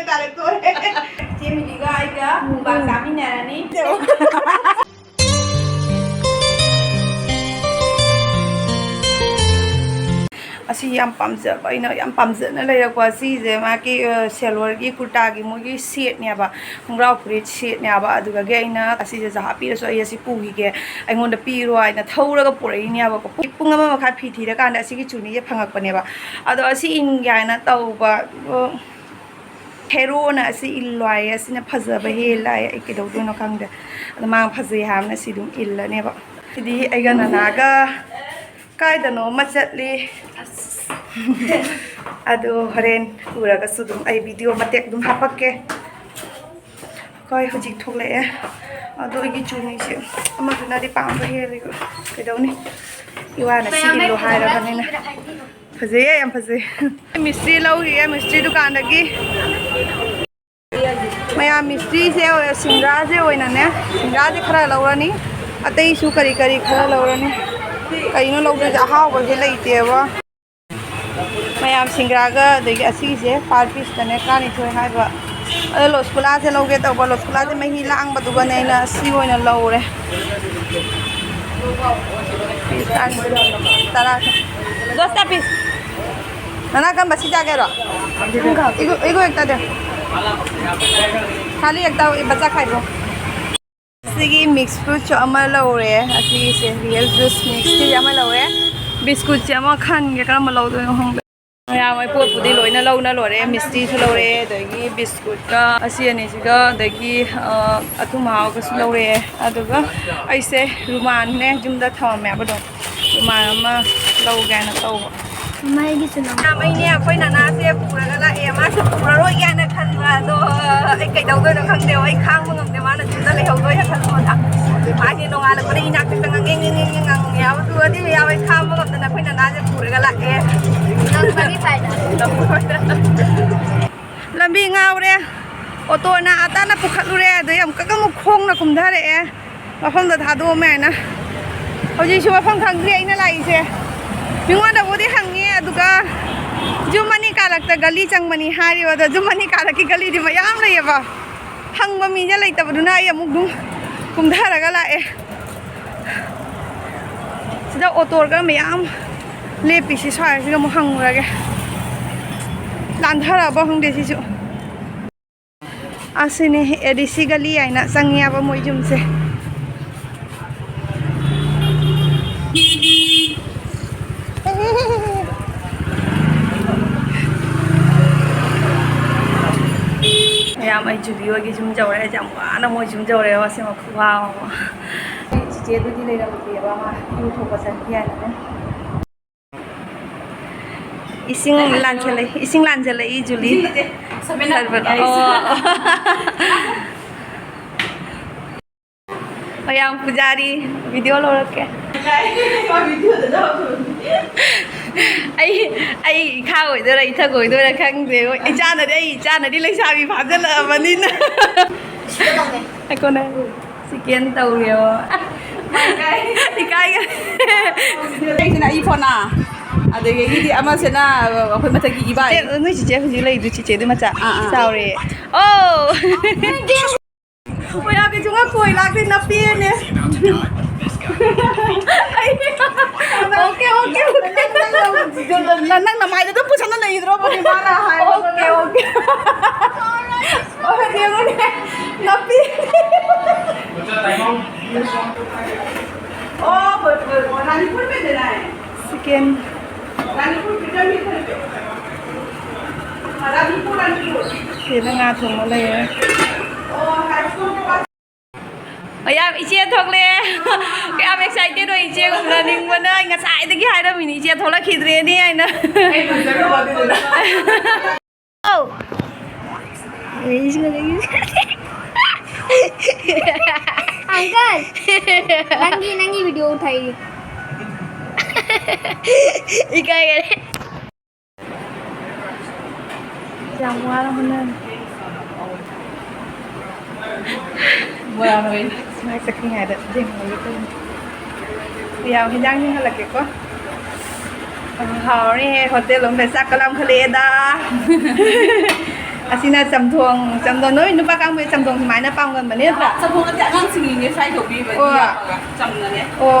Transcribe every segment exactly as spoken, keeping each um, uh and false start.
ꯇꯥꯔꯛꯇꯣꯔꯦ꯫ ꯆꯦ ꯃꯤꯂꯤꯒ ꯑꯩꯒ ꯃꯨꯛꯕꯥꯡ ꯆꯥꯃꯤꯟꯅꯔꯅꯤ꯫ ꯑꯁꯤ ꯌꯥꯝ ꯄꯥꯝꯖꯕ, ꯑꯩꯅ ꯌꯥꯝ ꯄꯥꯝꯖꯅ ꯂꯩꯔꯛꯄ ꯑꯁꯤꯁꯦ ꯃꯥꯒꯤ, ꯑ, ꯁꯦꯜꯋꯔꯒꯤ ꯀꯨꯔꯇꯥꯒꯤ ꯃꯣꯏꯒꯤ ꯁꯦꯠꯅꯦꯕ, ꯈꯣꯡꯒ꯭ꯔꯥꯎ ꯐꯨꯔꯤꯠ ꯁꯦꯠꯅꯦꯕ꯫ ꯑꯗꯨꯗꯒꯤ ꯑꯩꯅ ꯑꯁꯤꯁꯦ ꯖꯍꯥ ꯄꯤꯔꯁꯨ ꯑꯩ ꯑꯁꯤ ꯄꯨꯈꯤꯒꯦ, ꯑꯩꯉꯣꯟꯗ ꯄꯤꯔꯣ ꯍꯥꯏꯅ ꯊꯧꯔꯒ ꯄꯨꯔꯛꯏꯅꯦꯕꯀꯣ꯫ ꯄꯨꯡ ꯑꯃ ꯃꯈꯥꯏ ꯐꯤ ꯊꯤꯔꯀꯥꯟꯗ ꯑꯁꯤꯒꯤ ꯆꯨꯅꯤꯁꯦ ꯐꯪꯉꯛꯄꯅꯦꯕ꯫ ꯑꯗꯣ ꯑꯁꯤ ꯏꯟꯒꯦ ꯍꯥꯏꯅ ꯇꯧꯕ, ꯑꯗꯣ ꯍꯦꯔꯣꯅ ꯑꯁꯤ ꯏꯜꯂꯣ ꯍꯥꯏꯌꯦ, ꯑꯁꯤꯅ ꯐꯖꯕ ꯍꯦꯜꯂꯦ ꯍꯥꯏꯌꯦ꯫ ꯑꯩ ꯀꯩꯗꯧꯗꯣꯏꯅꯣ ꯈꯪꯗꯦ꯫ ꯑꯗꯣ ꯃꯥꯅ ꯐꯖꯩ ꯍꯥꯏꯕꯅ ꯁꯤ ꯑꯗꯨꯝ ꯏꯜꯂꯅꯦꯕ꯫ ꯁꯤꯗꯤ ꯑꯩꯒ ꯅꯅꯥꯒ ꯀꯥꯏꯗꯅꯣ ꯑꯃ ꯆꯠꯂꯤ꯫ ꯑꯗꯣ ꯍꯣꯔꯦꯟ ꯎꯔꯒꯁꯨ ꯑꯗꯨꯝ ꯑꯩ ꯚꯤꯗꯤꯑꯣ ꯃꯇꯦꯛ ꯑꯗꯨꯝ ꯍꯥꯄꯛꯀꯦ꯫ ꯑꯩꯈꯣꯏ ꯍꯧꯖꯤꯛ ꯊꯣꯛꯂꯛꯑꯦ꯫ ꯑꯗꯣ ꯑꯩꯒꯤ ꯆꯨꯅꯤꯁꯦ ꯑꯃꯗꯨꯅꯗꯤ ꯄꯥꯝꯕ ꯍꯦꯜꯂꯦꯕ꯫ ꯀꯩꯗꯧꯅꯤ? ꯏꯋꯥꯅ ꯁꯤ ꯏꯜꯂꯣ ꯍꯥꯏꯔꯕꯅꯤꯅ꯫ ꯐꯖꯩꯌꯦ, ꯌꯥꯝ ꯐꯖꯩ꯫ ꯃꯤꯁꯇ꯭ꯔꯤ ꯂꯧꯔꯤꯌꯦ, ꯃꯤꯁꯇ꯭ꯔꯤ ꯗꯨꯀꯥꯟꯗꯒꯤ꯫ ꯃꯌꯥꯝ ꯃꯤꯁꯇ꯭ꯔꯤꯁꯦ ꯑꯣꯏ-, ꯁꯤꯡꯒ꯭ꯔꯥꯁꯦ ꯑꯣꯏꯅꯅꯦ, ꯁꯤꯡꯒ꯭ꯔꯥꯁꯦ ꯈꯔ ꯂꯧꯔꯅꯤ, ꯑꯇꯩꯁꯨ ꯀꯔꯤ ꯀꯔꯤ ꯈꯔ ꯂꯧꯔꯅꯤ꯫ ꯀꯩꯅꯣ ꯂꯧꯗꯣꯏꯁꯦ? ꯑꯍꯥꯎꯕꯁꯦ ꯂꯩꯇꯦꯕ꯫ ꯃꯌꯥꯝ ꯁꯤꯡꯒ꯭ꯔꯥꯒ ꯑꯗꯒꯤ ꯑꯁꯤꯒꯤꯁꯦ per pieceꯇꯅꯦ ꯇꯔꯥꯅꯤꯊꯣꯏ ꯍꯥꯏꯕ꯫ ꯑꯗꯣ ꯂꯣꯁꯀꯨꯂꯥꯁꯦ ꯂꯧꯒꯦ ꯇꯧꯕ, ꯂꯣꯁꯀꯨꯂꯥꯁꯦ ꯃꯍꯤ ꯂꯥꯡꯕꯗꯨꯒꯅꯦ ꯑꯩꯅ ꯁꯤ ꯑꯣꯏꯅ ꯂꯧꯔꯦ꯫ ꯇꯔꯥ꯫ ꯅꯅꯥ ꯀꯔꯝꯕ ꯁꯤ ꯆꯥꯒꯦꯔꯣ? ꯏꯒꯣ, ꯏꯒꯣ ꯍꯦꯛꯇ ꯗꯦ꯫ ꯈꯥꯂꯤ ꯍꯦꯛꯇ ꯕꯆꯥ ꯈꯥꯏꯕ꯭ꯔꯣ? ꯁꯤꯒꯤ ꯃꯤꯛꯁ ꯐ꯭ꯔꯨꯠꯁꯨ ꯑꯃ ꯂꯧꯔꯦ꯫ ꯑꯁꯤꯒꯤꯁꯦ ꯔꯤꯌꯦꯜ ꯖꯨꯁ ꯃꯤꯛꯁꯀꯤ ꯑꯃ ꯂꯧꯔꯦ꯫ ꯕꯤꯁꯀꯨꯠꯁꯦ ꯑꯃ ꯈꯟꯒꯦ, ꯀꯔꯝꯕ ꯂꯧꯗꯣꯏꯅꯣ ꯈꯪꯗꯦ꯫ ꯃꯌꯥꯝ ꯑꯩ ꯄꯣꯠꯄꯨꯗꯤ ꯂꯣꯏꯅ ꯂꯧꯅ ꯂꯣꯏꯔꯦ꯫ ꯃꯤꯁꯇꯤꯁꯨ ꯂꯧꯔꯛꯑꯦ, ꯑꯗꯒꯤ ꯕꯤꯁꯀꯨꯠꯀ ꯑꯁꯤ ꯑꯅꯤꯁꯤꯒ, ꯑꯗꯒꯤ, ꯑ, ꯑꯊꯨꯝ ꯑꯍꯥꯎꯒꯁꯨ ꯂꯧꯔꯛꯑꯦ꯫ ꯑꯗꯨꯒ ꯑꯩꯁꯦ ꯔꯨꯃꯥꯟꯅꯦ ꯌꯨꯝꯗ ꯊꯝꯃꯝꯃꯦꯕ, ꯑꯗꯣ ꯔꯨꯃꯥꯟ ꯑꯃ ꯂꯧꯒꯦꯅ ꯇꯧꯕ꯫ ꯃꯃꯥꯏꯒꯤꯁꯨ ꯂꯧ꯫ ꯌꯥꯝ ꯑꯩꯅꯦ ꯑꯩꯈꯣꯏ ꯅꯅꯥꯁꯦ ꯄꯨꯔꯒ ꯂꯥꯛꯑꯦ꯫ ꯃꯥꯁꯨ ꯄꯨꯔꯔꯣꯏꯒꯦꯅ ꯈꯟꯕ, ꯑꯗꯣ ꯑꯩ ꯀꯩꯗꯧꯗꯣꯏꯅꯣ ꯈꯪꯗꯦ꯫ ꯑꯩ ꯈꯥꯡꯕ ꯉꯝꯗꯦ, ꯃꯥꯅ ꯌꯨꯝꯗ ꯂꯩꯍꯧꯗꯣꯏꯅ ꯈꯟꯕꯗ꯫ ꯃꯥꯁꯦ ꯅꯣꯡꯉꯥꯜꯂꯛꯄꯗ ꯏꯅꯥꯛꯇ ꯉꯪꯉꯦ, ꯉꯦ, ꯉꯦ, ꯉꯦ ꯉꯪꯉꯦ ꯍꯥꯏꯕ꯫ ꯑꯗꯨꯒꯗꯤ ꯌꯥꯎꯋꯦ, ꯈꯥꯡꯕ ꯉꯝꯗꯅ ꯑꯩꯈꯣꯏ ꯅꯅꯥꯁꯦ ꯄꯨꯔꯒ ꯂꯥꯛꯑꯦ꯫ ꯂꯝꯕꯤ ꯉꯥꯎꯔꯦ꯫ ꯑꯣꯇꯣꯅ ꯑꯇꯥꯅ ꯄꯨꯈꯠꯂꯨꯔꯦ, ꯑꯗꯩ ꯑꯃꯨꯛꯀ ꯑꯃꯨꯛ ꯈꯣꯡꯅ ꯀꯨꯝꯊꯔꯛꯑꯦ꯫ ꯃꯐꯝꯗ ꯊꯥꯗꯣꯛꯑꯝꯃꯦ ꯍꯥꯏꯅ꯫ ꯍꯧꯖꯤꯛꯁꯨ ꯃꯐꯝ ꯈꯪꯗ꯭ꯔꯤ ꯑꯩꯅ ꯂꯥꯛꯏꯁꯦ꯫ ꯃꯤꯉꯣꯟꯗꯕꯨꯗꯤ ꯍꯪꯉꯤ, ꯑꯗꯨꯒ ꯌꯨꯝ ꯑꯅꯤ ꯀꯥꯜꯂ ꯃꯊꯛꯇ ꯒꯂꯤ ꯆꯪꯕꯅꯤ ꯍꯥꯏꯔꯤꯕ, ꯑꯗꯣ ꯖꯨꯝ ꯃꯅꯤ ꯀꯥꯔꯛꯀꯤ ꯒꯂꯤꯗꯤ ꯃꯌꯥꯝ ꯂꯩꯌꯦꯕ꯫ ꯍꯪꯕ ꯃꯤꯁꯦ ꯂꯩꯇꯕꯗꯨꯅ ꯑꯩ ꯑꯃꯨꯛ ꯑꯗꯨꯝ ꯀꯨꯝꯊꯔꯒ ꯂꯥꯛꯑꯦ꯫ ꯁꯤꯗ ꯑꯣꯇꯣꯒ ꯃꯌꯥꯝ ꯂꯦꯞꯄꯤꯁꯤ ꯁ꯭ꯋꯥꯏꯁꯤꯗ ꯑꯃꯨꯛ ꯍꯪꯉꯨꯔꯒꯦ꯫ ꯂꯥꯟꯊꯔꯛꯑꯕ ꯈꯪꯗꯦ ꯁꯤꯁꯨ꯫ ꯑꯁꯤꯅꯤ ꯑꯦ ꯗꯤ ꯁꯤ ꯒꯂꯤ ꯍꯥꯏꯅ ꯆꯪꯉꯦꯕ ꯃꯣꯏ ꯌꯨꯝꯁꯦ꯫ ꯃꯌꯥꯝ ꯑꯩ ꯖꯨꯂꯤ ꯍꯣꯏꯒꯤ ꯌꯨꯝ ꯌꯧꯔꯦ꯫ ꯌꯥꯝ ꯋꯥꯅ ꯃꯣꯏ ꯌꯨꯝ ꯌꯧꯔꯦ꯫ ꯑꯁꯦꯡꯕ ꯈꯨꯋꯥ ꯑꯃ꯫ ꯆꯤꯆꯦꯗꯨꯗꯤ ꯂꯩꯔꯝꯗꯦꯕ, ꯃꯥ ꯏꯔꯨ ꯊꯣꯛꯄ ꯆꯠꯈꯤ ꯍꯥꯏꯅ ꯑꯗꯨꯝ꯫ ꯏꯁꯤꯡ ꯂꯥꯟꯁꯤꯜꯂꯛꯏ, ꯏꯁꯤꯡ ꯂꯥꯟꯁꯤꯜꯂꯛꯏ, ꯖꯨꯂꯤ꯫ ꯏꯁꯤꯡ ꯅꯠꯇꯦ, ꯁꯔꯕꯠ꯫ ꯁꯔꯕꯠ꯫ ꯑꯩ ꯑꯣ꯫ ꯃꯌꯥꯝ ꯄꯨꯖꯥꯔꯤ, ꯚꯤꯗꯤꯑꯣ ꯂꯧꯔꯛꯀꯦ꯫ ꯃꯥ ꯚꯤꯗꯤꯑꯣꯗ ꯂꯧꯔꯛꯀꯅꯤ꯫ ꯑꯩ, ꯑꯩ ꯏꯈꯥ ꯑꯣꯏꯗꯣꯏꯔꯥ, ꯏꯊꯛ ꯑꯣꯏꯗꯣꯏꯔꯥ ꯈꯪꯗꯦ꯫ ꯏꯆꯥꯅꯗꯤ, ꯑꯩ ꯏꯆꯥꯅꯗꯤ ꯂꯩꯁꯥꯕꯤ ꯐꯥꯖꯤꯜꯂꯛꯑꯕꯅꯤꯅ꯫ ꯁꯤꯗ ꯇꯧꯅꯦ꯫ ꯑꯩꯈꯣꯏꯅ ꯆꯤꯀꯦꯟ ꯇꯧꯔꯦꯕ꯫ ꯏꯀꯥꯏ꯫ ꯏꯀꯥꯏꯒꯔꯦ꯫ ꯑꯩꯁꯤꯅ ꯑꯩ ꯐꯣꯟꯅ꯫ ꯑꯗꯒꯤꯗꯤ ꯑꯃꯁꯤꯅ ꯑꯩꯈꯣꯏ ꯃꯊꯛꯀꯤ ꯏꯕꯥꯏ꯫ ꯆꯤꯆꯦ, ꯅꯣꯏ ꯆꯤꯆꯦ ꯍꯧꯖꯤꯛ ꯂꯩꯗꯨ ꯆꯤꯆꯦꯗꯨ ꯃꯆꯥ꯫ ꯑꯥ, ꯑꯥ꯫ ꯆꯥꯎꯔꯦ꯫ ꯑꯣ! ꯃꯣꯏꯔꯥꯡꯒꯤꯁꯨ ꯉꯥ ꯀꯣꯏ ꯂꯥꯛꯇꯦ, ꯅꯞꯄꯦꯅꯦ꯫ Okay, okay, okay. ꯅꯪ, ꯅꯪ ꯅꯃꯥꯏꯗ ꯑꯗꯨꯝ ꯄꯨꯁꯟꯅ ꯂꯩꯈꯤꯗ꯭ꯔꯣ? Okay, okay. ꯑꯣ, ꯌꯦꯡꯉꯨꯅꯦ꯫ ꯅꯥꯄꯤ꯫ ꯑꯣ, ꯍꯣꯏ, ꯍꯣꯏ, ꯍꯣꯏ, ꯔꯥꯅꯤꯄꯨꯔ ꯄꯦꯟꯗꯦꯅꯥꯏ꯫ ꯆꯤꯀꯦꯟ꯫ ꯔꯥꯅꯤꯄꯨꯔ ꯄꯦꯟꯗꯦ꯫ ꯁꯤꯗ ꯉꯥ ꯊꯣꯡꯕ ꯂꯩꯔꯦ꯫ ꯃꯌꯥꯝ, ꯏꯆꯦ ꯊꯣꯛꯂꯛꯑꯦ꯫ ꯀꯌꯥꯝ ꯑꯦꯛꯁꯥꯏꯇꯦꯠ ꯑꯣꯏ, ꯏꯆꯦ ꯎꯅꯅꯤꯡꯕꯅ꯫ ꯑꯩ ꯉꯁꯥꯏꯗꯒꯤ ꯍꯥꯏꯔꯝꯃꯤꯅꯤ, ꯏꯆꯦ ꯊꯣꯛꯂꯛꯈꯤꯗ꯭ꯔꯦꯅꯦ ꯍꯥꯏꯅ꯫ ꯑꯧ꯫ ꯑꯪꯀꯜ, ꯅꯪꯒꯤ, ꯅꯪꯒꯤ ꯚꯤꯗꯤꯑꯣ ꯎꯊꯥꯏ꯫ ꯏꯀꯥꯏꯒꯔꯦ꯫ ꯌꯥꯝ ꯋꯥꯅ ꯍꯣꯠꯅꯔꯤ꯫ ꯃꯣꯏꯔꯥꯡ ꯍꯣꯏ꯫ ꯃꯥꯏ ꯆꯠꯈ꯭ꯔꯤꯉꯩꯗ ꯌꯦꯡꯍꯧꯒꯦ ꯇꯧꯕꯅꯤ꯫ ꯌꯥꯝ ꯍꯤꯟꯖꯥꯡ ꯌꯦꯡꯍꯜꯂꯛꯀꯦꯀꯣ꯫ ꯍꯥꯎꯔꯦꯍꯦ, ꯍꯣꯇꯦꯜ ꯑꯃꯗ ꯆꯥꯛꯀ ꯂꯥꯝꯈꯠꯂꯛꯑꯦꯗ꯫ ꯑꯁꯤꯅ ꯆꯝꯊꯣꯡ, ꯆꯝꯊꯣꯡ꯫ ꯅꯣꯏ ꯅꯨꯄꯥ ꯀꯥꯡꯕꯨꯗꯤ ꯆꯝꯊꯣꯡ ꯁꯨꯃꯥꯏꯅ ꯄꯥꯝꯒꯟꯕꯅꯦ ꯅꯠꯇ꯭ꯔꯥ? ꯆꯝꯊꯣꯡ ꯅꯠꯇꯦ, ꯑꯉꯥꯡꯁꯤꯡꯒꯤꯅꯦ ꯁ꯭ꯋꯥꯏ ꯇꯧꯕꯤꯕꯅꯦ, ꯑꯣ꯫ ꯌꯥꯝꯅ ꯆꯝꯅꯅꯦ꯫ ꯑꯣ꯫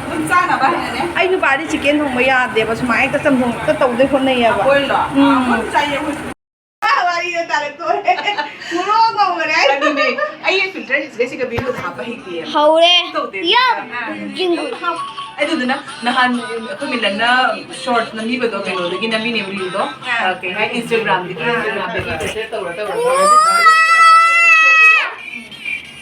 ꯑꯗꯨꯝ ꯆꯥꯅꯕ ꯍꯥꯏꯅꯅꯦ꯫ ꯑꯩ ꯅꯨꯄꯥꯗꯤ ꯆꯤꯛꯀꯟ ꯊꯣꯡꯕ ꯌꯥꯗꯦꯕ, ꯁꯨꯃꯥꯏꯅ ꯍꯦꯛꯇ ꯆꯝꯊꯣꯡ ꯍꯦꯛꯇ ꯇꯧꯗꯣꯏ ꯍꯣꯠꯅꯩꯌꯦꯕ꯫ ꯑꯩꯈꯣꯏꯂꯣ? ꯎꯝ꯫ ꯑꯩꯈꯣꯏ ꯆꯥꯏꯌꯦ, ꯑꯩꯈꯣꯏ꯫ ꯋꯥꯔꯤꯗꯣ ꯇꯥꯔꯛꯇꯣꯔꯦ꯫ ꯄꯨꯔꯣ ꯉꯧꯒꯔꯦ꯫ ꯑꯗꯨꯅꯦ, ꯑꯩ ꯐꯤꯜꯇꯔ ꯁꯤꯗꯩꯁꯤꯒ ꯚꯤꯗꯤꯑꯣ ꯍꯥꯞꯄ ꯍꯩꯇꯦ꯫ ꯍꯧꯔꯦ꯫ ꯇꯧꯗꯦ꯫ ꯌꯥꯝ ꯖꯤꯡꯒꯨ꯫ ꯑꯗꯨꯗꯨꯅ ꯅꯍꯥꯟ ꯑꯩꯈꯣꯏ ꯃꯤꯂꯟꯅ ꯁꯣꯔꯠ ꯅꯝꯕꯤꯕꯗꯣ ꯀꯩꯅꯣꯗꯒꯤ ꯅꯝꯕꯤꯅꯦꯕ, ꯔꯤꯜꯗꯣ꯫ ꯑꯥ꯫ ꯑ, ꯀꯩ ꯍꯥꯏ, ꯏꯟꯁꯇꯥꯒ꯭ꯔꯥꯝꯗꯒꯤ, ꯏꯟꯁꯇꯥꯒ꯭ꯔꯥꯝꯗꯒꯤ ꯐꯤꯜꯇꯔ ꯇꯧꯔ ꯇꯧꯔꯒ꯫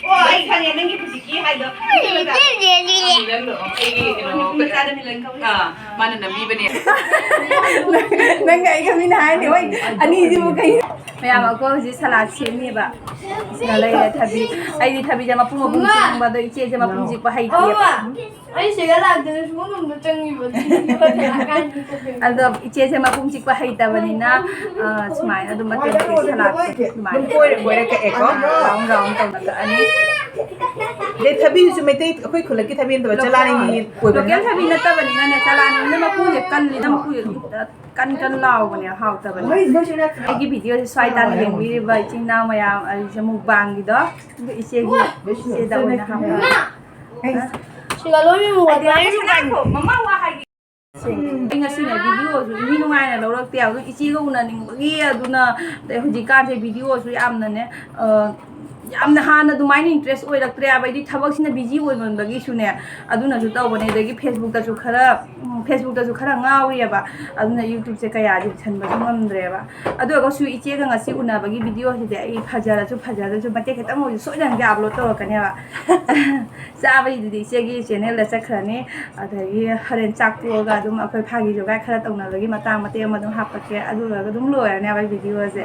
ꯑꯣ, ꯑꯩ ꯈꯪꯉꯦ ꯅꯪꯒꯤ ꯍꯧꯖꯤꯛꯀꯤ ꯍꯥꯏꯗꯣ꯫ ꯂꯤꯂꯦ, ꯂꯤꯂꯦ, ꯂꯤꯂꯦ꯫ ꯃꯤꯂꯟꯗꯣ, ꯑꯩꯒꯤ ꯀꯩꯅꯣ, ꯃꯆꯥꯗ ꯃꯤꯂꯟ ꯀꯧꯏ꯫ ꯑꯥ, ꯃꯥꯅ ꯅꯝꯕꯤꯕꯅꯦ꯫ ꯅꯪꯒ ꯑꯩꯒ ꯃꯤꯅ ꯍꯥꯏꯔꯗꯤ, "ꯍꯣꯏ, ꯑꯅꯤꯁꯤꯕꯨ ꯀꯩꯅꯣ?" ꯃꯌꯥꯝ, ꯑꯩꯈꯣꯏ ꯍꯧꯖꯤꯛ ꯁꯂꯥꯗ ꯁꯦꯝꯃꯤꯕ꯫ ꯁꯤꯗ ꯂꯩꯔꯦ ꯊꯕꯤ꯫ ꯑꯩꯗꯤ ꯊꯕꯤꯁꯦ ꯃꯄꯨꯝ ꯃꯄꯨꯝ ꯆꯤꯡꯕ ꯑꯗꯣ, ꯏꯆꯦꯁꯦ ꯃꯄꯨꯝ ꯆꯤꯛꯄ ꯍꯩꯇꯦꯕ꯫ ꯑꯩ ꯁꯤꯗ ꯂꯥꯛꯇꯅ ꯁꯨꯡꯉꯝ ꯉꯝꯗ ꯆꯪꯉꯤꯕ꯫ ꯑꯗꯣ ꯏꯆꯦꯁꯦ ꯃꯄꯨꯝ ꯆꯤꯛꯄ ꯍꯩꯇꯕꯅꯤꯅ, ꯑ, ꯁꯨꯃꯥꯏꯅ ꯑꯗꯨꯝ ꯃꯇꯦꯛ ꯃꯇꯦꯛ ꯁꯂꯥꯗꯁꯦ ꯑꯗꯨꯃꯥꯏꯅ ꯑꯗꯨꯝ ꯀꯣꯏꯔ ꯀꯣꯏꯔ ꯀꯛꯑꯦꯀꯣ꯫ ꯔꯥꯎꯟ ꯔꯥꯎꯟ ꯇꯧꯅ ꯀꯛꯑꯅꯤ꯫ ꯑꯗꯩ ꯊꯕꯤꯁꯨ ꯃꯩꯇꯩ, ꯑꯩꯈꯣꯏ ꯈꯨꯜꯂꯛꯀꯤ ꯊꯕꯤ ꯅꯠꯇꯕ, ꯆꯂꯥꯅꯤ ꯀꯣꯏꯕ꯫ ꯂꯣꯀꯦꯜ ꯊꯕꯤ ꯅꯠꯇꯕꯅꯤꯅꯅꯦ, ꯆꯂꯥꯅꯤꯅ ꯃꯀꯨꯁꯦ ꯀꯜꯂꯤꯅ, ꯃꯀꯨꯁꯦ ꯑꯗꯨꯝ ꯀꯟ ꯀꯟ ꯂꯥꯎꯕꯅꯦ, ꯍꯥꯎꯇꯕꯅꯦ꯫ ꯑꯩꯒꯤ ꯚꯤꯗꯤꯑꯣꯁꯦ ꯁ꯭ꯋꯥꯏ ꯇꯥꯟꯅ ꯌꯦꯡꯕꯤꯔꯤꯕ ꯏꯆꯤꯟ ꯏꯅꯥꯎ ꯃꯌꯥꯝ, ꯑꯩꯁꯦ ꯃꯨꯛꯕꯥꯡꯒꯤꯗꯣ, ꯑꯗꯨ ꯏꯆꯦꯒꯤ, ꯏꯆꯦꯗ ꯑꯣꯏꯅ ꯍꯥꯞꯄ꯫ ꯁꯤꯒ ꯂꯣꯏꯅ ꯃꯨꯛꯕꯥꯡ꯫ ꯍꯥꯏꯗꯤ ꯃꯃꯥ ꯋꯥ ꯍꯥꯏꯒꯦ꯫ ꯑꯩ ꯉꯁꯤꯅꯦ ꯚꯤꯗꯤꯑꯣꯁꯨ ꯃꯤ ꯅꯨꯡꯉꯥꯏꯅ ꯂꯧꯔꯛꯇꯦ ꯍꯥꯏꯕ, ꯑꯗꯨꯝ ꯏꯆꯦꯒ ꯎꯅꯅꯤꯡꯕꯒꯤ꯫ ꯑꯗꯨꯅ ꯑꯗꯩ ꯍꯧꯖꯤꯛꯀꯥꯟꯁꯦ ꯚꯤꯗꯤꯑꯣꯁꯨ ꯌꯥꯝꯅꯅꯦ, ꯑ, ꯌꯥꯝꯅ ꯍꯥꯟꯅ ꯑꯗꯨꯃꯥꯏꯅ ꯏꯟꯇꯔꯦꯁ ꯑꯣꯏꯔꯛꯇ꯭ꯔꯦ ꯍꯥꯏꯕ꯫ ꯑꯩꯗꯤ ꯊꯕꯛꯁꯤꯅ ꯕꯤꯖꯤ ꯑꯣꯏꯃꯟꯕꯒꯤꯁꯨꯅꯦ, ꯑꯗꯨꯅꯁꯨ ꯇꯧꯕꯅꯦ꯫ ꯑꯗꯒꯤ ꯐꯦꯁꯕꯨꯛꯇꯁꯨ ꯈꯔ, ꯎꯝ, ꯐꯦꯁꯕꯨꯛꯇꯁꯨ ꯈꯔ ꯉꯥꯎꯔꯤꯑꯕ, ꯑꯗꯨꯅ ꯌꯨꯇ꯭ꯌꯨꯕꯁꯦ ꯀꯌꯥ ꯌꯦꯡꯁꯟꯕꯁꯨ ꯉꯝꯗ꯭ꯔꯦꯕ꯫ ꯑꯗꯨ ꯑꯣꯏꯔꯒꯁꯨ ꯏꯆꯦꯒ ꯉꯁꯤ ꯎꯅꯕꯒꯤ ꯚꯤꯗꯤꯑꯣꯁꯤꯗꯤ ꯑꯩ ꯐꯖꯔꯁꯨ ꯐꯖꯗ꯭ꯔꯁꯨ ꯃꯇꯦꯛ ꯈꯤꯇꯪ ꯑꯣꯏꯔꯁꯨ ꯁꯣꯏꯗꯅꯒꯤ ꯑꯞꯂꯣꯗ ꯇꯧꯔꯛꯀꯅꯦꯕ꯫ ꯆꯥꯕꯒꯤꯗꯨꯗꯤ ꯏꯆꯦꯒꯤ ꯆꯦꯅꯦꯜꯗ ꯆꯠꯈ꯭ꯔꯅꯤ꯫ ꯑꯗꯒꯤ ꯍꯣꯔꯦꯟ ꯆꯥꯛ ꯇꯣꯛꯑꯒ ꯑꯗꯨꯝ ꯑꯩꯈꯣꯏ ꯐꯥꯒꯤ ꯖꯣꯒꯥꯏ ꯈꯔ ꯇꯧꯅꯕꯒꯤ ꯃꯇꯥꯡ ꯃꯇꯦꯛ ꯑꯃ ꯑꯗꯨꯝ ꯍꯥꯞꯄꯛꯀꯦ꯫ ꯑꯗꯨ ꯂꯣꯏꯔꯒ ꯑꯗꯨꯝ ꯂꯣꯏꯔꯅꯦꯕ ꯑꯩ ꯚꯤꯗꯤꯑꯣꯁꯦ꯫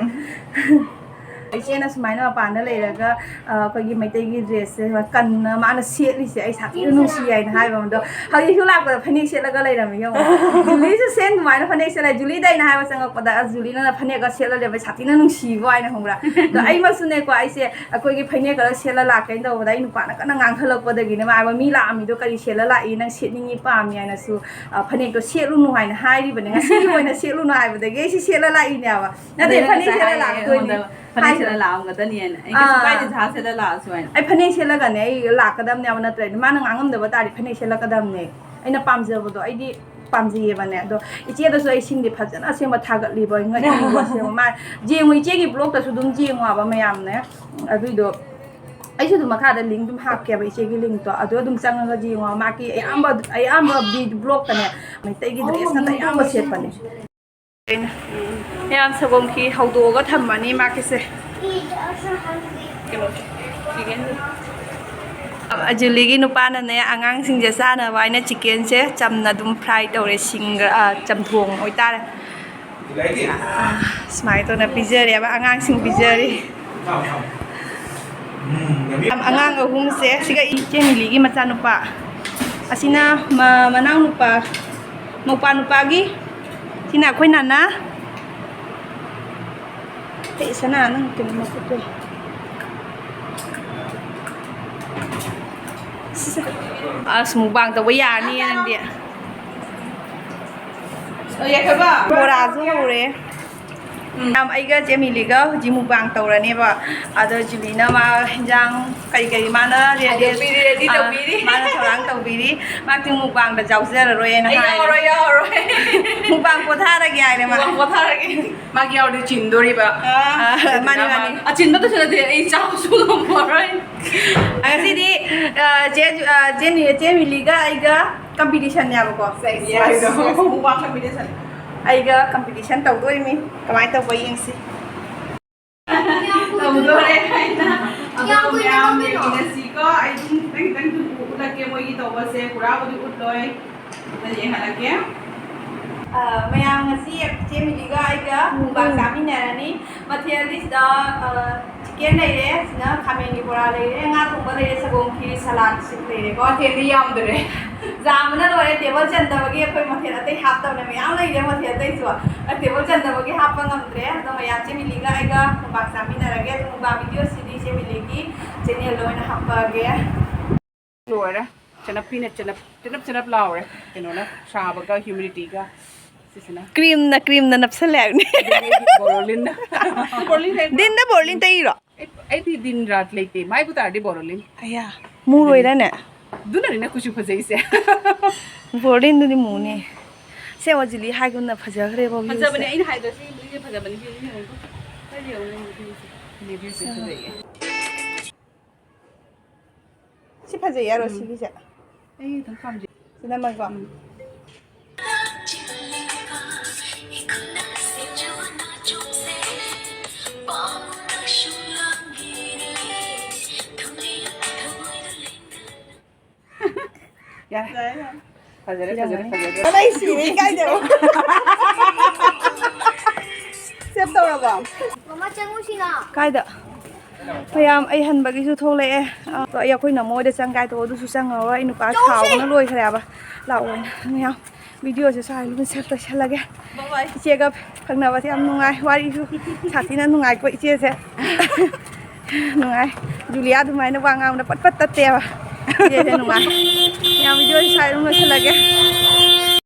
ꯏꯆꯦꯅ ꯁꯨꯃꯥꯏꯅ ꯃꯄꯥꯟꯗ ꯂꯩꯔꯒ, ꯑ, ꯑꯩꯈꯣꯏꯒꯤ ꯃꯩꯇꯩꯒꯤ dress ꯁꯦ ꯀꯟꯅ ꯃꯥꯅ ꯁꯦꯠꯂꯤꯁꯦ ꯑꯩ ꯁꯥꯊꯤꯅ ꯅꯨꯡꯁꯤ ꯍꯥꯏꯅ ꯍꯥꯏꯕ ꯑꯃꯗꯣ, ꯍꯧꯖꯤꯛꯁꯨ ꯂꯥꯛꯄꯗ ꯐꯅꯦꯛ ꯁꯦꯠꯂꯒ ꯂꯩꯔꯝꯃꯦ ꯌꯦꯡꯉꯣ꯫ ꯖꯨꯂꯤꯁꯨ same ꯑꯗꯨꯃꯥꯏꯅ ꯐꯅꯦꯛ ꯁꯦꯠꯂꯦ꯫ ꯖꯨꯂꯤꯗ ꯑꯩꯅ ꯍꯥꯏꯕ ꯆꯪꯉꯛꯄꯗ, ꯑꯁ, ꯖꯨꯂꯤꯅ ꯐꯅꯦꯛꯀ ꯁꯦꯠꯂ ꯂꯩꯕ ꯁꯥꯊꯤꯅ ꯅꯨꯡꯁꯤꯕ ꯍꯥꯏꯅ, ꯈꯪꯕ꯭ꯔꯥ? ꯑꯗꯣ ꯑꯩꯃꯛꯁꯨꯅꯦꯀꯣ, ꯑꯩꯁꯦ ꯑꯩꯈꯣꯏꯒꯤ ꯐꯅꯦꯛ ꯈꯔ ꯁꯦꯠꯂ ꯂꯥꯛꯀꯦꯅ ꯇꯧꯕꯗ, ꯑꯩ ꯅꯨꯄꯥꯅ ꯀꯟꯅ ꯉꯥꯡꯍꯜꯂꯛꯄꯗꯒꯤꯅꯦ, ꯃꯥ ꯍꯥꯏꯕ, "ꯃꯤ ꯂꯥꯛꯑꯝꯃꯤꯗꯣ ꯀꯔꯤ ꯁꯦꯠꯂ ꯂꯥꯛꯏ? ꯅꯪ ꯁꯦꯠꯅꯤꯡꯉꯤ ꯄꯥꯝꯃꯤ" ꯍꯥꯏꯅꯁꯨ, ꯑ, ꯐꯅꯦꯛꯇꯣ ꯁꯦꯠꯂꯨꯅꯨ ꯍꯥꯏꯅ ꯍꯥꯏꯔꯤꯕꯅꯦ꯫ ꯉꯁꯤꯒꯤ ꯑꯣꯏꯅ ꯁꯦꯠꯂꯨꯅꯨ ꯍꯥꯏꯕꯗꯒꯤ ꯑꯩꯁꯦ ꯁꯦꯠꯂ ꯂꯥꯛꯏꯅꯦꯕ꯫ ꯅꯠꯇꯦ, ꯑꯗꯨꯅ ꯐꯅꯦꯛ ꯉꯁꯥꯏ ꯁꯦꯠꯂ ꯍꯥꯏꯌꯦ ꯂꯥꯛꯇꯣꯏꯅꯦ꯫ ꯑꯩꯉꯣꯟꯗ, "ꯐꯅꯦꯛ ꯑꯥ꯫ ꯁꯦꯠꯂ ꯂꯥꯛꯑꯝꯒꯗꯅꯤ" ꯍꯥꯏꯅ꯫ ꯑꯩ ꯀꯩꯁꯨ ꯑꯥ꯫ ꯀꯥꯏꯗꯦ, ꯁꯥ ꯁꯦꯠꯂ ꯂꯥꯛꯑꯁꯨ ꯍꯥꯏꯅ꯫ ꯑꯩ ꯐꯅꯦꯛ ꯁꯦꯠꯂꯒꯅꯦ ꯑꯩ ꯂꯥꯛꯀꯗꯕꯅꯦꯕ, ꯅꯠꯇ꯭ꯔꯗꯤ ꯃꯥꯅ ꯉꯥꯡꯉꯝꯗꯕ ꯇꯥꯔꯗꯤ ꯐꯅꯦꯛ ꯁꯦꯠꯂꯛꯀꯗꯕꯅꯦ꯫ ꯑꯩꯅ ꯄꯥꯝꯖꯕꯗꯣ ꯑꯩꯗꯤ ꯄꯥꯝꯖꯩꯌꯦꯕꯅꯦ꯫ ꯑꯗꯣ ꯏꯆꯦꯗꯁꯨ ꯑꯩ ꯁꯤꯡꯗꯤ ꯐꯖꯅ ꯑꯁꯦꯡꯕ ꯊꯥꯒꯠꯂꯤꯕ, ꯉꯛꯏꯕ ꯑꯁꯦꯡꯕ꯫ ꯃꯥ ꯌꯦꯡꯉꯨ, ꯏꯆꯦꯒꯤ vlog ꯇꯁꯨ ꯑꯗꯨꯝ ꯌꯦꯡꯉꯣ ꯍꯥꯏꯕ ꯃꯌꯥꯝꯅꯦ꯫ ꯑꯗꯨꯏꯗꯣ ꯑꯩꯁꯨ ꯑꯗꯨꯝ ꯃꯈꯥꯗ link ꯑꯗꯨꯝ ꯍꯥꯞꯀꯦꯕ, ꯏꯆꯦꯒꯤ link ꯇꯣ꯫ ꯑꯗꯨ ꯑꯗꯨꯝ ꯆꯪꯉꯒ ꯌꯦꯡꯉꯣ꯫ ꯃꯥꯒꯤ ꯑꯌꯥꯝꯕ, ꯑꯌꯥꯝꯕ vlog ꯇꯅꯦ ꯃꯩꯇꯩꯒꯤ dress ꯉꯥꯛꯇ ꯑꯌꯥꯝꯕ ꯁꯦꯠꯄꯅꯦ꯫ ꯃꯌꯥꯝ ꯁꯪꯒꯣꯝ ꯈꯤꯔ ꯍꯧꯗꯣꯛꯑꯒ ꯊꯝꯃꯅꯤ ꯃꯥꯒꯤꯁꯦ꯫ ꯀꯩꯅꯣ, chicken꯫ ꯑꯖꯨꯂꯤꯒꯤ ꯅꯨꯄꯥꯅꯅꯦ ꯑꯉꯥꯡꯁꯤꯡꯁꯦ ꯆꯥꯅꯕ ꯍꯥꯏꯅ chicken ꯁꯦ ꯆꯝꯅ ꯑꯗꯨꯝ fry ꯇꯧꯔꯦ, ꯁꯤꯡꯒ, ꯑ, ꯆꯝꯊꯣꯡ ꯑꯣꯏꯇꯥꯔꯦ꯫ ꯑ, ꯁꯨꯃꯥꯏꯅ ꯇꯧꯅ ꯄꯤꯖꯔꯦꯕ, ꯑꯉꯥꯡꯁꯤꯡ ꯄꯤꯖꯔꯤ꯫ ꯑꯉꯥꯡ ꯑꯍꯨꯝꯁꯦ, ꯁꯤꯒ ꯏꯆꯦ ꯃꯤꯂꯤꯒꯤ ꯃꯆꯥꯅꯨꯄꯥ, ꯑꯁꯤꯅ ꯃ-, ꯃꯅꯥꯎꯅꯨꯄꯥ, ꯃꯧꯄꯥ ꯅꯨꯄꯥꯒꯤ, ꯁꯤꯅ ꯑꯩꯈꯣꯏ ꯅꯥꯅꯥ꯫ ꯑꯦ, ꯁꯅꯥ, ꯅꯪ ꯀꯩꯅꯣ ꯃꯈꯨꯠꯇꯣ꯫ ꯑꯁ, mukbang ꯇꯧꯕ ꯌꯥꯔꯅꯤꯌꯦ ꯅꯪꯗꯤ꯫ ꯕꯣꯔꯥꯁꯨ ꯍꯧꯔꯦ꯫ ꯎꯝ꯫ ꯌꯥꯝ, ꯑꯩꯒ ꯆꯦ ꯃꯤꯂꯤꯒ ꯍꯧꯖꯤꯛ mukbang ꯇꯧꯔꯅꯦꯕ꯫ ꯑꯗꯣ ꯖꯨꯂꯤꯅ ꯃꯥ ꯍꯤꯟꯖꯥꯡ ꯀꯔꯤ ꯀꯔꯤ ꯃꯥꯅ ready, ꯈꯥꯏꯗꯣꯛꯄꯤꯔꯤ, ready ꯑ, ꯇꯧꯕꯤꯔꯤ꯫ ꯃꯥꯅ ꯊꯧꯔꯥꯡ ꯇꯧꯕꯤꯔꯤ꯫ ꯃꯥꯗꯤ mukbang ꯗ ꯌꯥꯎꯖꯔꯔꯣꯏꯅ ꯑꯩ ꯍꯥꯏꯔꯦ꯫ ꯌꯥꯎꯔꯣꯏ, ꯌꯥꯎꯔꯣꯏ꯫ Mukbang ꯄꯣꯊꯥꯔꯒꯦ ꯍꯥꯏꯔꯦ ꯃꯥ꯫ Mukbang ꯄꯣꯊꯥꯔꯒꯦ꯫ ꯃꯥꯒꯤ ꯌꯥꯎꯔꯗꯤ ꯆꯤꯟꯗꯣꯔꯤꯕ꯫ ꯑ, ꯑꯗꯨꯗꯨꯅ ꯃꯥꯅꯤ, ꯃꯥ ꯃꯥꯅꯤ꯫ ꯑꯆꯤꯟꯕꯗꯁꯨ ꯅꯠꯇꯦ, ꯑꯩ ꯆꯥꯕꯁꯨ ꯉꯝꯃꯔꯣꯏ꯫ ꯉꯁꯤꯗꯤ, ꯑ, ꯆꯦ, ꯑ, ꯆꯦ ꯃꯤ-, ꯆꯦ ꯃꯤꯂꯤꯒ ꯑꯩꯒ competition ꯅꯦꯕꯀꯣ꯫ Yes, yes, mukbang competition꯫ ꯑꯩꯒ competition ꯇꯧꯗꯣꯏꯅꯤ꯫ ꯀꯃꯥꯏꯅ ꯇꯧꯕ ꯌꯦꯡꯁꯤ꯫ ꯇꯧꯗꯣꯔꯦ ꯍꯥꯏꯅ꯫ ꯑꯗꯣ ꯃꯌꯥꯝ ꯌꯦꯡꯃꯤꯟꯅꯁꯤꯀꯣ꯫ ꯑꯩ ꯑꯗꯨꯝ ꯈꯤꯇꯪ ꯈꯤꯇꯪ ꯎꯠꯂꯛꯀꯦ ꯃꯣꯏꯒꯤ ꯇꯧꯕꯁꯦ꯫ ꯄꯨꯔꯥꯕꯨꯗꯤ ꯎꯠꯂꯣꯏ꯫ ꯑꯗ ꯌꯦꯡꯍꯜꯂꯛꯀꯦ꯫ ꯑ, ꯃꯌꯥꯝ, ꯉꯁꯤ ꯏꯆꯦ ꯃꯤꯂꯤꯒ ꯑꯩꯒ ꯃꯨꯛꯕꯥꯡ ꯆꯥꯃꯤꯟꯅꯔꯅꯤ꯫ ꯃꯊꯦꯜꯗꯤ ꯁꯤꯗ, ꯑ, ꯆꯤꯀꯦꯟ ꯂꯩꯔꯦ, ꯁꯤꯗ ꯈꯥꯃꯦꯟꯒꯤ ꯕꯣꯔꯥ ꯂꯩꯔꯦ, ꯉꯥ ꯊꯣꯡꯕ ꯂꯩꯔꯦ, ꯁꯪꯒꯣꯝ ꯈꯤꯔꯤ, ꯁꯂꯥꯗ ꯂꯩꯔꯦꯀꯣ꯫ ꯃꯊꯦꯜꯗꯤ ꯌꯥꯝꯗ꯭ꯔꯦ꯫ ꯌꯥꯝꯕꯅ ꯂꯣꯏꯔꯦ, ꯇꯦꯕꯜ ꯆꯟꯗꯕꯒꯤ ꯑꯩꯈꯣꯏ ꯃꯊꯦꯜ ꯑꯇꯩ ꯍꯥꯞꯇꯕꯅꯦ, ꯃꯌꯥꯝ ꯂꯩꯔꯦ ꯃꯊꯦꯜ ꯑꯇꯩꯁꯨ꯫ ꯑ, ꯇꯦꯕꯜ ꯆꯟꯗꯕꯒꯤ ꯍꯥꯞꯄ ꯉꯝꯗ꯭ꯔꯦ꯫ ꯑꯗꯣ ꯃꯌꯥꯝ, ꯏꯆꯦ ꯃꯤꯂꯤꯒ ꯑꯩꯒ ꯃꯨꯛꯕꯥꯡ ꯆꯥꯃꯤꯟꯅꯔꯒꯦ꯫ ꯑꯗꯣ ꯃꯨꯛꯕꯥꯡ ꯚꯤꯗꯤꯑꯣꯁꯤꯗꯤ ꯏꯆꯦ ꯃꯤꯂꯤꯒꯤ ꯆꯦꯅꯦꯜꯗ ꯑꯣꯏꯅ ꯍꯥꯞꯄꯛꯑꯒꯦ꯫ ꯂꯣꯏꯔꯦ꯫ ꯆꯅꯞꯄꯤꯅ ꯆꯅꯞ, ꯆꯅꯞ ꯆꯅꯞ ꯂꯥꯎꯔꯦ꯫ ꯀꯩꯅꯣꯅ ꯁꯥꯕꯒ humidity-ꯒ꯫ ꯁꯤꯁꯤꯅ꯫ ꯀ꯭ꯔꯤꯝꯅ, ꯀ꯭ꯔꯤꯝꯅ ꯅꯞꯁꯜꯂꯦ ꯍꯥꯏꯕꯅꯤ꯫ ꯑꯗꯒꯤ ꯑꯩꯗꯤ ꯕꯣꯔꯣꯂꯤꯟꯅ꯫ ꯕꯣꯔꯣꯂꯤꯟ ꯍꯥꯏꯕ꯭ꯔꯣ? ꯗꯤꯟꯗ ꯕꯣꯔꯣꯂꯤꯟ ꯇꯩꯔꯣ? ꯑꯩ, ꯑꯩꯗꯤ ꯗꯤꯟ ꯔꯥꯠ ꯂꯩꯇꯦ꯫ ꯃꯥꯏꯕꯨ ꯇꯥꯔꯗꯤ ꯕꯣꯔꯣꯂꯤꯟ꯫ ꯑꯌꯥ, ꯃꯨꯔꯣꯏꯔꯅꯦ? ꯑꯗꯨꯅꯅꯤꯅ ꯀꯨꯆꯨ ꯐꯖꯩꯁꯦ꯫ ꯕꯣꯔꯣꯂꯤꯟꯗꯨꯗꯤ ꯃꯨꯅꯤ꯫ ꯁꯦ, ꯋꯥꯖꯤꯂꯤ ꯍꯥꯏꯒꯨꯝꯅ ꯐꯖꯈ꯭ꯔꯦꯕ view-ꯁꯦ꯫ ꯐꯖꯕꯅꯦ, ꯑꯩꯅ ꯍꯥꯏꯗ꯭ꯔꯁꯨ ꯌꯦꯡꯕ ꯐꯖꯕꯅꯦ꯫ View-ꯁꯦ ꯌꯦꯡꯉꯨꯀꯣ꯫ ꯈꯔ ꯌꯦꯡꯉꯨꯅꯦ, view-ꯁꯦ꯫ View-ꯁꯦ ꯐꯖꯩꯌꯦ꯫ ꯁꯤ ꯐꯖꯩ ꯌꯥꯔꯣ, ꯎꯝ꯫ ꯁꯤꯒꯤꯁꯦ? ꯑꯩ ꯑꯗꯨꯝ ꯄꯥꯝꯖꯩ꯫ ꯁꯤ ꯅꯝꯃꯒꯦꯀꯣ꯫ ꯎꯝ꯫ ꯌꯥꯔꯦ꯫ ꯌꯥꯔꯦ, ꯌꯥꯔꯦ꯫ ꯐꯖꯔꯦ, ꯐꯖꯔꯦ, ꯐꯖꯔꯦ꯫ ꯑꯗ ꯑꯩ ꯁꯤꯔꯦ, ꯏꯀꯥꯏꯖꯕ꯫ Save ꯇꯧꯔꯕꯣ? ꯃꯃꯥ, ꯆꯪꯉꯨꯁꯤꯅ꯫ ꯀꯥꯏꯗ? ꯃꯌꯥꯝ, ꯑꯩ ꯍꯟꯕꯒꯤꯁꯨ ꯊꯣꯛꯂꯛꯑꯦ꯫ ꯑ, ꯑꯩ, ꯑꯩꯈꯣꯏ ꯅꯃꯣ ꯍꯣꯏꯗ ꯆꯪ ꯀꯥꯏ ꯇꯧ, ꯑꯗꯨꯁꯨ ꯆꯪꯉꯔꯣꯏ꯫ ꯑꯩ ꯅꯨꯄꯥ ꯆꯧꯁꯦ! ꯁꯥꯎꯕꯅ ꯂꯣꯏꯈ꯭ꯔꯦꯕ꯫ ꯂꯥꯛꯑꯣꯅ꯫ ꯃꯌꯥꯝ, video-ꯁꯦ ꯁ꯭ꯋꯥꯏ ꯑꯗꯨꯝ save ꯇꯧꯁꯜꯂꯒꯦ꯫ Bye bye꯫ ꯏꯆꯦꯒ ꯊꯪꯅꯕꯁꯦ ꯌꯥꯝ ꯅꯨꯡꯉꯥꯏ꯫ ꯋꯥꯔꯤꯁꯨ ꯁꯥꯊꯤꯅ ꯅꯨꯡꯉꯥꯏꯀꯣ ꯏꯆꯦꯁꯦ꯫ ꯅꯨꯡꯉꯥꯏ꯫ ꯖꯨꯂꯤꯌꯥ ꯑꯗꯨꯃꯥꯏꯅ ꯋꯥ ꯉꯥꯡꯕꯗ ꯄꯠ ꯄꯠ ꯇꯠꯇꯦꯕ꯫ ꯏꯆꯦꯁꯦ ꯅꯨꯡꯉꯥꯏ꯫ ꯃꯌꯥꯝ, video-ꯁꯦ ꯁ꯭ꯋꯥꯏ ꯑꯗꯨꯝ ꯂꯣꯏꯁꯜꯂꯒꯦ꯫